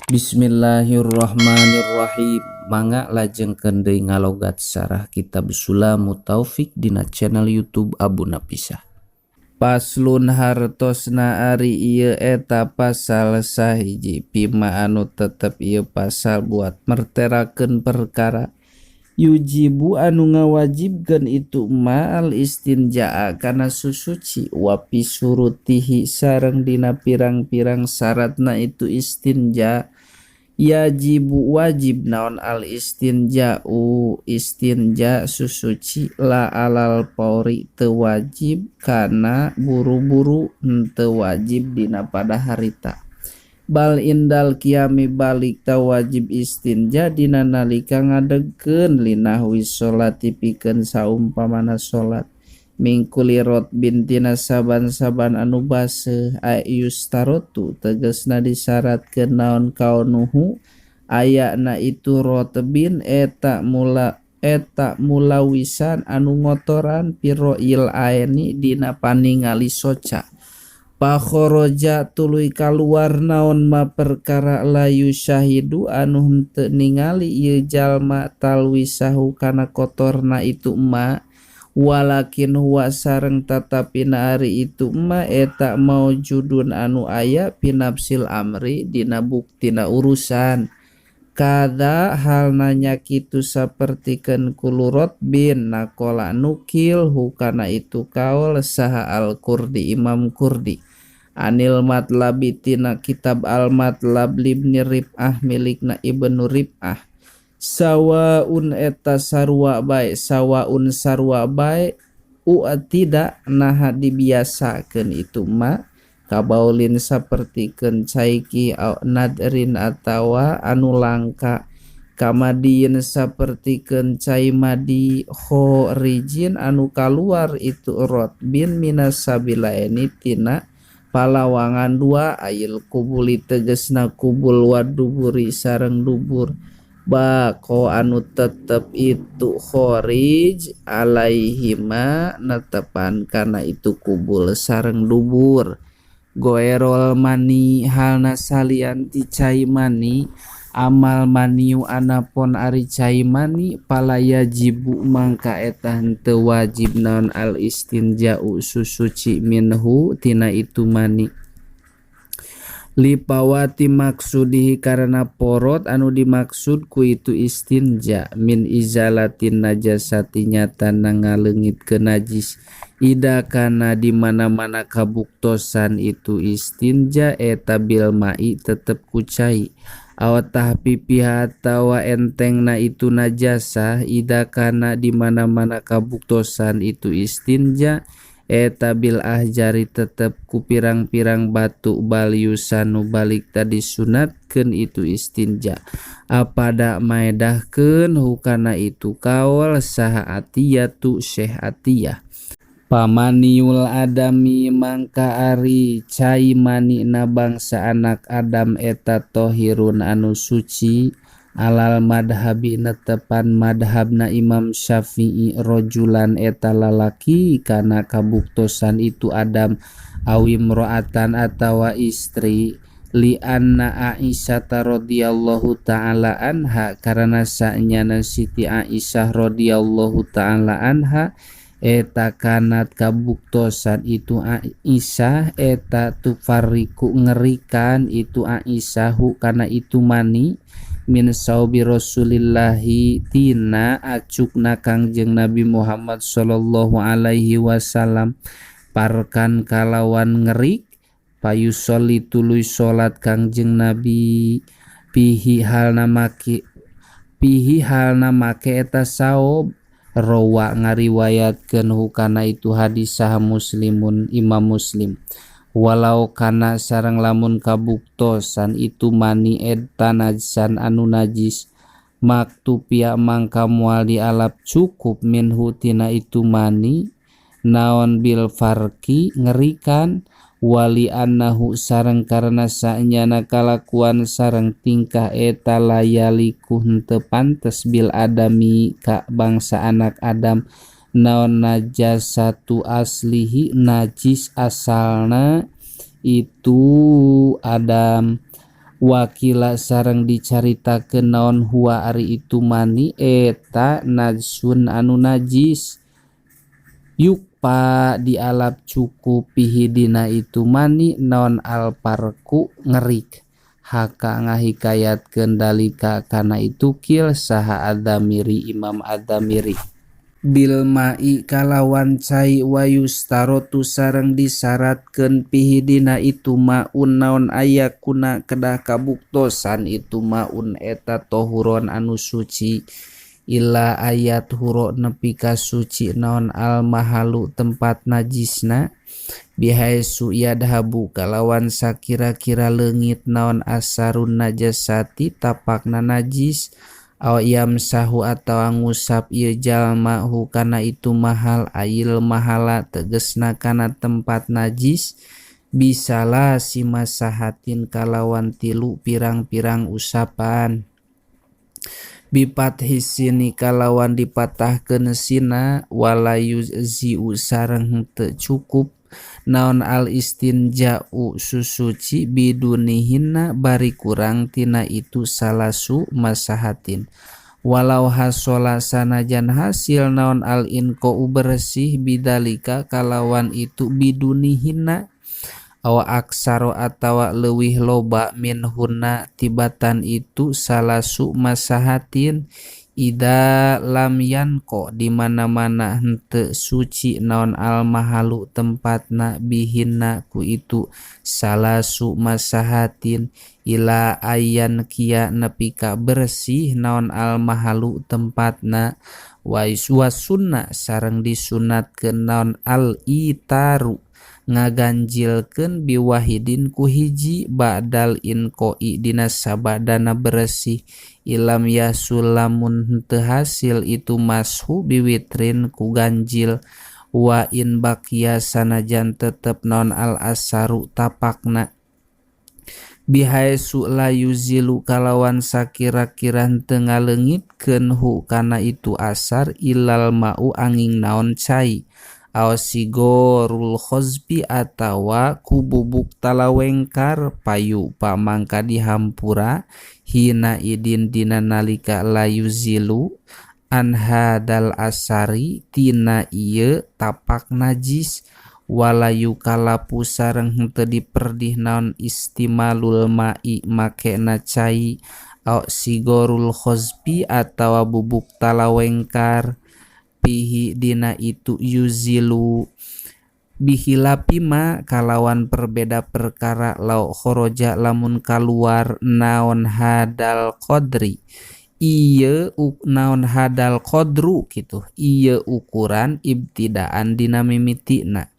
Bismillahirrahmanirrahim. Mangga lajengkeun deui ngalogat sarah kitab Sulamut Taufik dina channel YouTube Abu Napisah. Paslun hartosna ari ieu eta pasal sahiji pima anu tetep ieu pasal buat merterakeun perkara yujibu anu ngawajibkeun itu ma'al istinjaa kana susuci wa fi syurutihi sareng dina pirang-pirang syaratna itu istinja. Yajibu wajib naon al istinja'u istinja susuci la alal fauri teu wajib kana buru-buru, henteu wajib dina pada harita, bal indal qiyami balik ta wajib istinja dina nalika ngadegkeun, linahwi sholati pikeun saumpamana salat, min kulli rothbin tina saban-saban anu baseuh, yustarotu tegasna disyaratkeun naon kaunuhu ayana itu rothbin eta mulawisan anu ngotoran, firo'yil aeni dina paningali soca. Pakhoroja tuluy kaluar naon ma perkara la yusyahidu anu henteu ningali ieu jalma talwisahu kana kotorna itu ma, walakin huwa sareng tatapina ari itu ma eta maujudun anu aya finafsil amri dina buktina urusan. Kada halna nya kitu sapertikeun kullu rothbin naqala nukil hukana itu kaul saha al Kurdi, Imam Kurdi, anil Matlabi tina kitab Al Matlab libni Rif'ah milikna Ibnu Rif'ah. Sawaun eta sarua bae, sawaun sarua bae tidak naha dibiasakeun itu ma kabaulin sapertikeun caiki nadrin atawa anu langka, kamadiin sapertikeun cai madi khorijin anu kaluar itu rothbin minas sabilaini tina palawangan dua, ayil qubuli tegesna kubul, waduburi sareng dubur, baqo anu tetep itu khorij alaihima netepan kana itu kubul sareng dubur, goerol mani halna salian ti cai mani. Amal maniyu anapon ari cai mani fala yajibu mangka eta henteu wajib naon al istinja'u susuci minhu tina itu mani, lifawati maksudihi karena porot anu dimaksud ku itu istinja min izalatin najasati nyata ngaleungitkeun najis, ida kana di mana-mana kabuktosan itu istinja eta bil ma'i tetep ku cai, aw tahfifiha atawa entengna itu najasah, ida kana di mana-mana kabuktosan itu istinja eta bil ahjari tetep ku pirang-pirang batu, bal yusanu balik tadi sunatkeun itu istinja. Apada maedahkeun hukana itu kaul saha Atiyatu, Syekh Atiyah. Pamaniyul adami mangka ari cai mani na bangsa anak Adam eta tohirun anu suci alal madhabi netepan madhabna Imam Syafi'i, rojulan eta lalaki kana kabuktosan itu Adam awimro'atan atawa istri, li anna Aisyah radhiyallahu taala anha karena sanyana Siti Aisyah radhiyallahu taala anha eta kanat kabuktosan itu Aisyah eta tufarriku ngerikan itu Aisyah kana itu mani min saubi Rasulillahi tina acukna Kangjeng Nabi Muhammad sallallahu alaihi wasallam parkan kalawan ngerik, payusolli tuluy salat Kangjeng Nabi fihi halna make, fihi halna make eta saob. Rawa ngariwayatkeun hukana itu hadis saha Muslimun, Imam Muslim. Walau kana sareng lamun kabuktosan itu mani eta najsan anu najis maktufia mangka moal dialap cukup minhu tina itu mani naon bil farki ngerikan, wali annahu sareng karena sanyana kalakuan sareng tingkah eta layaliku henteu pantes bil adami ka bangsa anak Adam naon najasatu aslihi najis asalna itu Adam. Wakila sareng dicaritakeun naon huwa ari itu mani eta najsun anu najis yukpa dialap cukup pihi dina itu mani naon alparku ngerik haka ngahikayatkeun dalika kana itu kil saha Adzamiri Imam Adzamiri bil ma'i kalawan cai wa yustarotu sareng disyaratkeun pihi dina itu maun naon ayakuna kedah kabuktosan itu maun eta tohuron anu suci illa ayat huro nepi ka suci naon al mahalu tempat najisna bihaisu yadhabu kalawan sakira-kira leungit naon asarun najasati tapakna najis aw yamsahu atawa ngusap ieu jalma hu kana itu mahal ail mahala tegesna kana tempat najis bisalah simasahatin kalawan tilu pirang-pirang usapan bifathisini kalawan dipatahkeun sina wala yujzi'u sareng teu cukup naon al istinja'u susuci bidunihinna bari kurang tina itu salasu masahatin walau hasola sanajan hasil naon al inqa'u bersih bidalika kalawan itu bidunihinna aw aksaro atawa leuwih loba minhunna tibatan itu salasu masahatin ida lam yanko di mana-mana henteu suci naon al mahalu tempatna bihinna ku itu salasu masahatin ila ayan kia nepi ka bersih naon al mahalu tempatna wa sunnah sareng disunatkeun naon al itaru ngaganjilkeun biwahidin ku hiji ba'dal inqoi dina sabadana bersih ilam yasul lamun henteu hasil itu mashu biwitrin ku ganjil wa in baqiya sanajan tetep naon al asaru tapakna bihaesu la yuzilu kalawan sakira-kira henteu ngaleungitkeun hu kana itu asar ilal ma'u angin naon cai aw sigorul khozbi atawa ku bubuk talawengkar payu pamangka dihampura hina idin dina nalika la yuzilu an hadal asari tina ieu tapak najis wala yukalapu sareng henteu diperdih naon istimalul ma'i makena cai aw sigorul khozbi atawa bubuk talawengkar pihi dina itu yuzilu bihilapi ma kalawan perbeda perkara lau khoroja lamun kaluar naon hadal qadri ieu naon hadal qadru kitu ieu ukuran ibtidaan dina mimitina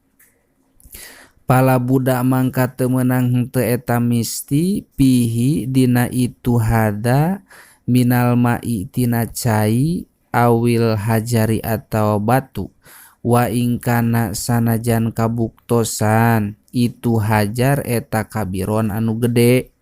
pala budak mangka teu meunang henteu eta misti pihi dina itu hada minal ma'i tina cai awil hajari atau batu wa ingkana sanajan kabuktosan itu hajar eta kabiron anu gede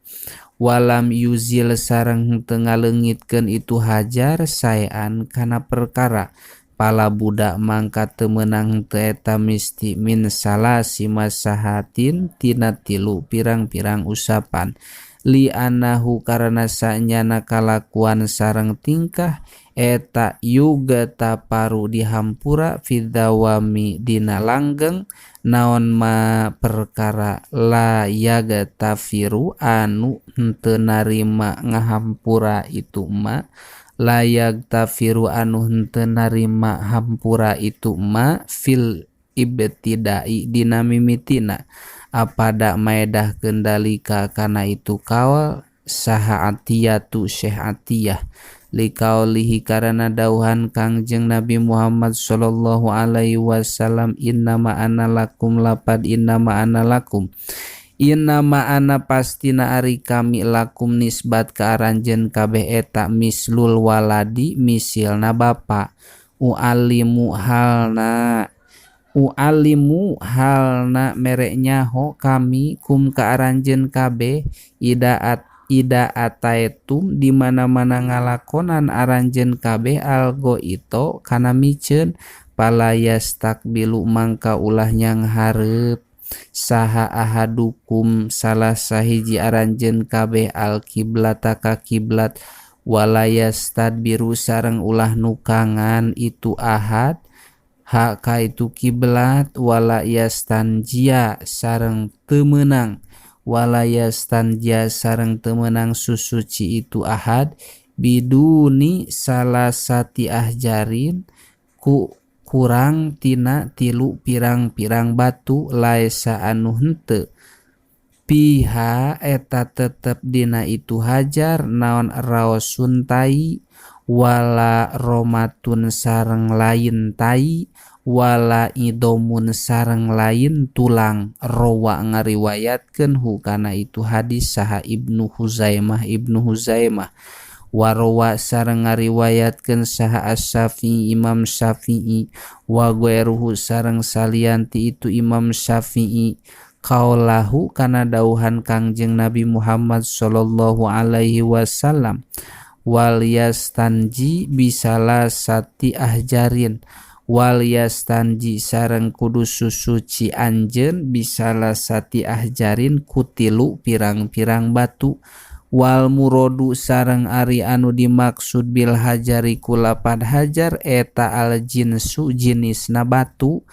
walam yuzil sareng henteu ngaleungitkeun itu hajar saean kana perkara pala budak mangka teu meunang henteu eta misti min salasi masahatin tina tilu pirang-pirang usapan li anahu karena sanyana kalakuan sareng tingkah eta yuga taparu dihampura fidawami dina langgeng naon ma perkara la yaga tafiru anu henteu narima ngahampura itu ma layak tafiru anu henteu narima hampura itu ma fil ibtidai dina mimitina apada maedah kendalika kana itu kawal saha atiyatu Syekh Atiyah likaulihi karana dauhan Kangjeng Nabi Muhammad sallallahu alaihi wasallam innama ana lakum lapad innama ana lakum innama ana pastina ari kami lakum nisbat ka aranjeun kabeh eta mislul waladi misilna bapa ualimu halna mere nyaho kami kum ka aranjeun kabeh ida ataetum di mana-mana ngalakonan aranjeun kabeh algo ito kana miceun pala yastakbilu mangka ulah nyang hareup Saha ahadukum salah sahiji aranjeun kabeh al-kiblata ka kiblat wala yastadbiru sareng ulah nukangan itu ahad ha ka itu kiblat wala yastanjia sareng teu meunang wala yastanjia sareng teu meunang susuci itu ahad biduni salasati ahjarin ku kurang tina tilu pirang-pirang batu laesa anu henteu piha eta tetep dina itu hajar naon raosun tai wala romatun sareng lain tai wala idomun sareng lain tulang rowa ngariwayatkeun hu kana itu hadis saha Ibnu Huzaimah Ibnu Huzaimah warowa sareng ngariwayatkeun saha Asy-Syafi'i Imam Syafi'i wa ghairuhu sareng salianti itu Imam Syafi'i kaulahu kana dauhan Kangjeng Nabi Muhammad sallallahu alaihi wasallam wal yastanji bisalasati ahjarin wal yastanji sareng kudu susuci anjeun bisalasati ahjarin ku tilu pirang-pirang batu wal murodu sareng ari anu dimaksud bil hajari ku lapad hajar eta al jinsu jinisna batu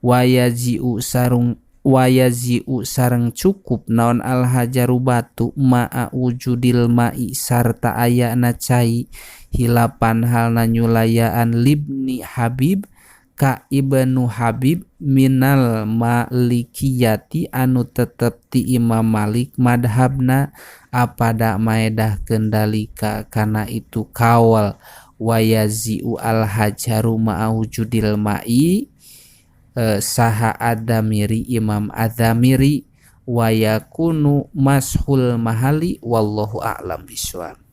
wayaji'u sareng wayazi'u sareng cukup naon al hajaru batu ma'a wujudil ma'i sarta ayana cai hilapan halna nyulayaan libni Habib ka Ibnu Habib minal malikiyati anu tetep ti Imam Malik madhabna apada maedah kendalika kana itu kawal wayazi'u al hajaru ma'a wujudil ma'i saha Adamiri Imam Adamiri wayakunu mashul mahali wallahu a'lam bishawab.